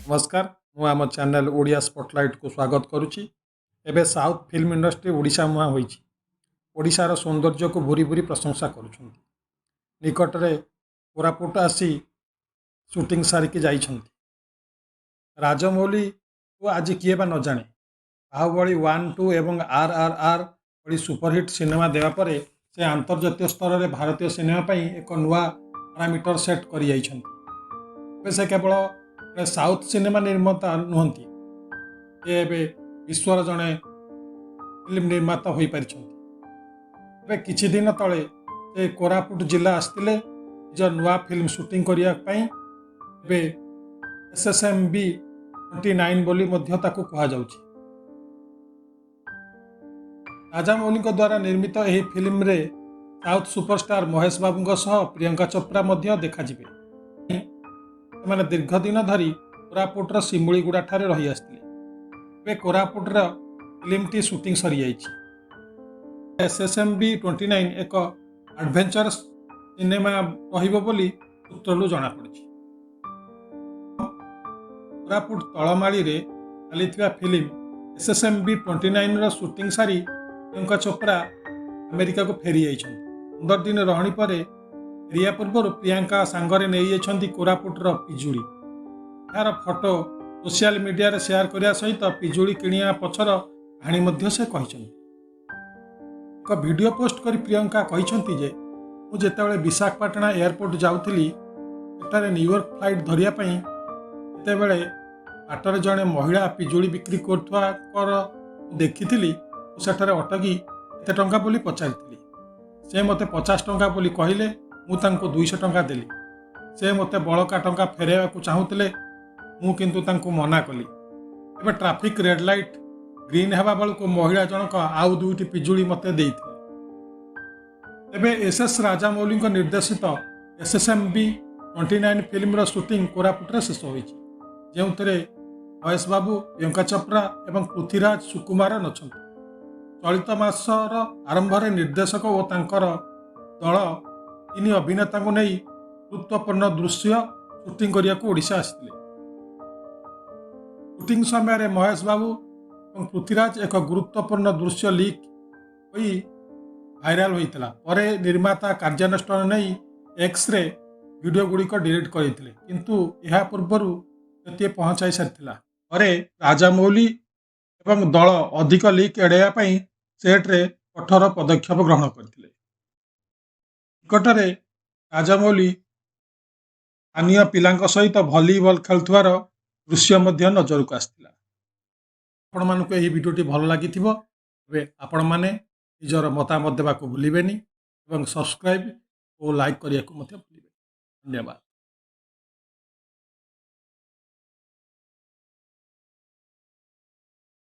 ନମସ୍କାର, ମୁଁ ଆମ ଚ୍ୟାନେଲ ଓଡ଼ିଆ ସ୍ପଟଲାଇଟ୍କୁ ସ୍ୱାଗତ କରୁଛି। ଏବେ ସାଉଥ୍ ଫିଲ୍ମ ଇଣ୍ଡଷ୍ଟ୍ରି ଓଡ଼ିଶା ମୁହାଁ ହୋଇଛି। ଓଡ଼ିଶାର ସୌନ୍ଦର୍ଯ୍ୟକୁ ଭୁରି ଭୁରି ପ୍ରଶଂସା କରୁଛନ୍ତି। ନିକଟରେ କୋରାପୁଟ ଆସି ସୁଟିଂ ସାରିକି ଯାଇଛନ୍ତି। ରାଜମୌଲିକୁ ଆଜି କିଏ ବା ନ ଜାଣେ? ବାହୁବଳୀ 1, 2 ଏବଂ ଆର୍ଆର୍ଆର୍ ଭଳି ସୁପରହିଟ୍ ସିନେମା ଦେବା ପରେ ସେ ଆନ୍ତର୍ଜାତୀୟ ସ୍ତରରେ ଭାରତୀୟ ସିନେମା ପାଇଁ ଏକ ନୂଆ ପାରାମିଟର ସେଟ୍ କରିଯାଇଛନ୍ତି। ଏବେ ସେ କେବଳ ଜଣେ ସାଉଥ୍ ସିନେମା ନିର୍ମାତା ନୁହନ୍ତି, ସେ ଏବେ ବିଶ୍ୱର ଜଣେ ଫିଲ୍ମ ନିର୍ମାତା ହୋଇପାରିଛନ୍ତି। ଏବେ କିଛି ଦିନ ତଳେ ସେ କୋରାପୁଟ ଜିଲ୍ଲା ଆସିଥିଲେ ନିଜ ନୂଆ ଫିଲ୍ମ ସୁଟିଂ କରିବା ପାଇଁ। ଏବେ ଏସ୍ଏସ୍ଏମ୍ବି 29 ବୋଲି ମଧ୍ୟ ତାକୁ କୁହାଯାଉଛି। ରାଜାମୌଲିଙ୍କ ଦ୍ୱାରା ନିର୍ମିତ ଏହି ଫିଲ୍ମରେ ସାଉଥ୍ ସୁପରଷ୍ଟାର ମହେଶ ବାବୁଙ୍କ ସହ ପ୍ରିୟଙ୍କା ଚୋପ୍ରା ମଧ୍ୟ ଦେଖାଯିବେ। ସେମାନେ ଦୀର୍ଘ ଦିନ ଧରି କୋରାପୁଟର ସିମୁଳିଗୁଡ଼ାଠାରେ ରହିଆସିଥିଲେ। ଏବେ କୋରାପୁଟର ଫିଲ୍ମଟି ସୁଟିଂ ସରିଯାଇଛି। ଏସ୍ଏସ୍ଏମ୍ବି 29 ଏକ ଆଡଭେଞ୍ଚର ସିନେମା ରହିବ ବୋଲି ସୂତ୍ରରୁ ଜଣାପଡ଼ିଛି। କୋରାପୁଟ ତଳମାଳିରେ ଚାଲିଥିବା ଫିଲ୍ମ ଏସ୍ଏସ୍ଏମ୍ବି 29ର ସୁଟିଂ ସାରି ପ୍ରିୟଙ୍କା ଚୋପ୍ରା ଆମେରିକାକୁ ଫେରିଯାଇଛନ୍ତି। 15 ଦିନ ରହଣି ପରେ ଫେରିବା ପୂର୍ବରୁ ପ୍ରିୟଙ୍କା ସାଙ୍ଗରେ ନେଇଯାଇଛନ୍ତି କୋରାପୁଟର ପିଜୁଳି। ଏହାର ଫଟୋ ସୋସିଆଲ ମିଡିଆରେ ସେୟାର କରିବା ସହିତ ପିଜୁଳି କିଣିବା ପଛର କାହାଣୀ ମଧ୍ୟ ସେ କହିଛନ୍ତି। ଏକ ଭିଡ଼ିଓ ପୋଷ୍ଟ କରି ପ୍ରିୟଙ୍କା କହିଛନ୍ତି ଯେ, ମୁଁ ଯେତେବେଳେ ବିଶାଖାପାଟଣା ଏୟାରପୋର୍ଟ ଯାଉଥିଲି ସେଠାରେ ନ୍ୟୁୟର୍କ ଫ୍ଲାଇଟ୍ ଧରିବା ପାଇଁ, ସେତେବେଳେ ବାଟରେ ଜଣେ ମହିଳା ପିଜୁଳି ବିକ୍ରି କରୁଥିବାର ମୁଁ ଦେଖିଥିଲି। ମୁଁ ସେଠାରେ ଅଟକି କେତେ ଟଙ୍କା ବୋଲି ପଚାରିଥିଲି। ସେ ମୋତେ 50 ଟଙ୍କା ବୋଲି କହିଲେ। ମୁଁ ତାଙ୍କୁ 200 ଟଙ୍କା ଦେଲି। ସେ ମୋତେ ବଳକା ଟଙ୍କା ଫେରାଇବାକୁ ଚାହୁଁଥିଲେ, ମୁଁ କିନ୍ତୁ ତାଙ୍କୁ ମନା କଲି। ଏବେ ଟ୍ରାଫିକ୍ ରେଡ୍ ଲାଇଟ୍ ଗ୍ରୀନ୍ ହେବା ବେଳକୁ ମହିଳା ଜଣକ ଆଉ ଦୁଇଟି ପିଜୁଳି ମୋତେ ଦେଇଥିଲେ। ତେବେ ଏସ୍ ଏସ୍ ରାଜାମୌଲିଙ୍କ ନିର୍ଦ୍ଦେଶିତ ଏସ୍ଏସ୍ଏମ୍ବି 29 ଫିଲ୍ମର ସୁଟିଂ କୋରାପୁଟରେ ଶେଷ ହୋଇଛି, ଯେଉଁଥିରେ ମହେଶ ବାବୁ, ପ୍ରିୟଙ୍କା ଚୋପ୍ରା ଏବଂ ପୃଥ୍ୱୀରାଜ ସୁକୁମାରନ ଅଛନ୍ତି। ଚଳିତ ମାସର ଆରମ୍ଭରେ ନିର୍ଦ୍ଦେଶକ ଓ ତାଙ୍କର ଦଳ ତିନି ଅଭିନେତାଙ୍କୁ ନେଇ ଗୁରୁତ୍ୱପୂର୍ଣ୍ଣ ଦୃଶ୍ୟ ସୁଟିଂ କରିବାକୁ ଓଡ଼ିଶା ଆସିଥିଲେ। ସୁଟିଂ ସମୟରେ ମହେଶ ବାବୁ ଏବଂ ପୃଥ୍ୱୀରାଜ ଏକ ଗୁରୁତ୍ୱପୂର୍ଣ୍ଣ ଦୃଶ୍ୟ ଲିକ୍ ହୋଇ ଭାଇରାଲ ହୋଇଥିଲା। ପରେ ନିର୍ମାତା କାର୍ଯ୍ୟାନୁଷ୍ଠାନ ନେଇ ଏକ୍ସରେ ଭିଡ଼ିଓ ଗୁଡ଼ିକ ଡିଲିଟ୍ କରିଥିଲେ, କିନ୍ତୁ ଏହା ପୂର୍ବରୁ କ୍ଷତି ପହଞ୍ଚାଇ ସାରିଥିଲା। ପରେ ରାଜାମୌଲି ଏବଂ ଦଳ ଅଧିକ ଲିକ୍ ଏଡ଼ାଇବା ପାଇଁ ସେଟ୍ରେ କଠୋର ପଦକ୍ଷେପ ଗ୍ରହଣ କରିଥିଲେ। ନିକଟରେ ରାଜାମୌଲି ସ୍ଥାନୀୟ ପିଲାଙ୍କ ସହିତ ଭଲିବଲ ଖେଳୁଥିବାର ଦୃଶ୍ୟ ମଧ୍ୟ ନଜରକୁ ଆସିଥିଲା। ଆପଣମାନଙ୍କୁ ଏହି ଭିଡ଼ିଓଟି ଭଲ ଲାଗିଥିବ। ତେବେ ଆପଣମାନେ ନିଜର ମତାମତ ଦେବାକୁ ଭୁଲିବେନି ଏବଂ ସବସ୍କ୍ରାଇବ୍ ଓ ଲାଇକ୍ କରିବାକୁ ମଧ୍ୟ ଭୁଲିବେନି। ଧନ୍ୟବାଦ।